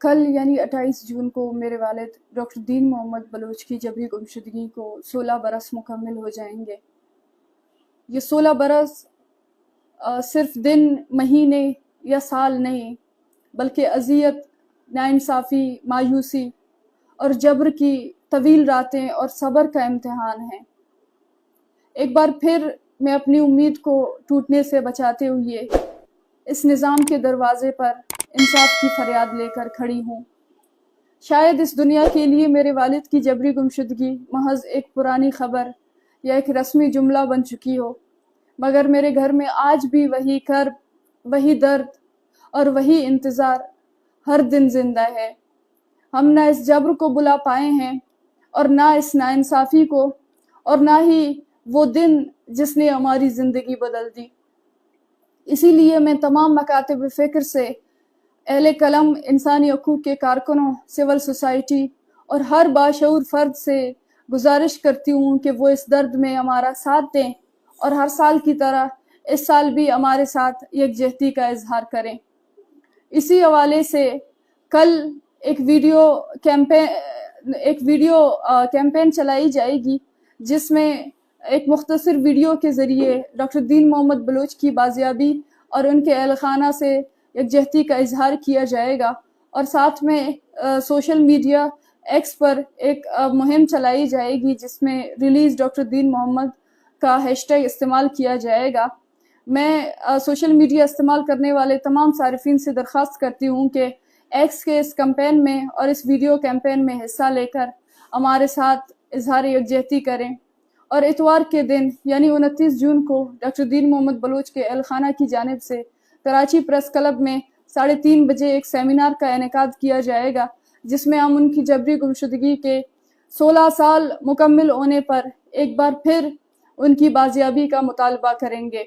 کل یعنی اٹھائیس جون کو میرے والد ڈاکٹر دین محمد بلوچ کی جبری گمشدگی کو سولہ برس مکمل ہو جائیں گے۔ یہ سولہ برس، آ، صرف دن، مہینے یا سال نہیں، بلکہ اذیت، ناانصافی، مایوسی اور جبر کی طویل راتیں اور صبر کا امتحان ہے۔ ایک بار پھر میں اپنی امید کو ٹوٹنے سے بچاتے ہوئے اس نظام کے دروازے پر انصاف کی فریاد لے کر کھڑی ہوں۔ شاید اس دنیا کے لیے میرے والد کی جبری گمشدگی محض ایک پرانی خبر یا ایک رسمی جملہ بن چکی ہو، مگر میرے گھر میں آج بھی وہی کرب، وہی درد اور وہی انتظار ہر دن زندہ ہے۔ ہم نہ اس جبر کو بھلا پائے ہیں اور نہ اس ناانصافی کو، اور نہ ہی وہ دن جس نے ہماری زندگی بدل دی۔ اسی لیے میں تمام مکاتب فکر سے، اہل قلم، انسانی حقوق کے کارکنوں، سول سوسائٹی اور ہر باشعور فرد سے گزارش کرتی ہوں کہ وہ اس درد میں ہمارا ساتھ دیں اور ہر سال کی طرح اس سال بھی ہمارے ساتھ یکجہتی کا اظہار کریں۔ اسی حوالے سے کل ایک ویڈیو کیمپین، ایک ویڈیو، آ، کیمپین چلائی جائے گی، جس میں ایک مختصر ویڈیو کے ذریعے ڈاکٹر دین محمد بلوچ کی بازیابی اور ان کے اہل خانہ سے یکجہتی کا اظہار کیا جائے گا، اور ساتھ میں، آ، سوشل میڈیا ایکس پر ایک، آ، مہم چلائی جائے گی، جس میں ریلیز ڈاکٹر دین محمد کا ہیش ٹیگ استعمال کیا جائے گا۔ میں، آ، سوشل میڈیا استعمال کرنے والے تمام صارفین سے درخواست کرتی ہوں کہ ایکس کے اس کیمپین میں اور اس ویڈیو کیمپین میں حصہ لے کر ہمارے ساتھ اظہار یکجہتی کریں۔ اور اتوار کے دن یعنی انتیس جون کو ڈاکٹر دین محمد بلوچ کے اہل خانہ کی جانب سے کراچی پریس کلب میں ساڑھے تین بجے ایک سیمینار کا انعقاد کیا جائے گا، جس میں ہم ان کی جبری گمشدگی کے سولہ سال مکمل ہونے پر ایک بار پھر ان کی بازیابی کا مطالبہ کریں گے۔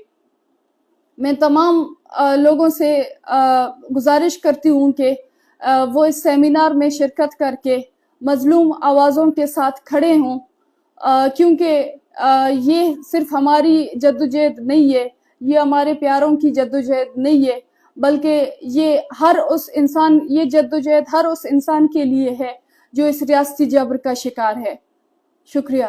میں تمام، آ، لوگوں سے، آ، گزارش کرتی ہوں کہ، آ، وہ اس سیمینار میں شرکت کر کے مظلوم آوازوں کے ساتھ کھڑے ہوں، آ، کیونکہ، آ، یہ صرف ہماری جدوجہد نہیں ہے، یہ ہمارے پیاروں کی جدوجہد نہیں ہے، بلکہ یہ ہر اس انسان، یہ جدوجہد ہر اس انسان کے لیے ہے جو اس ریاستی جبر کا شکار ہے۔ شکریہ۔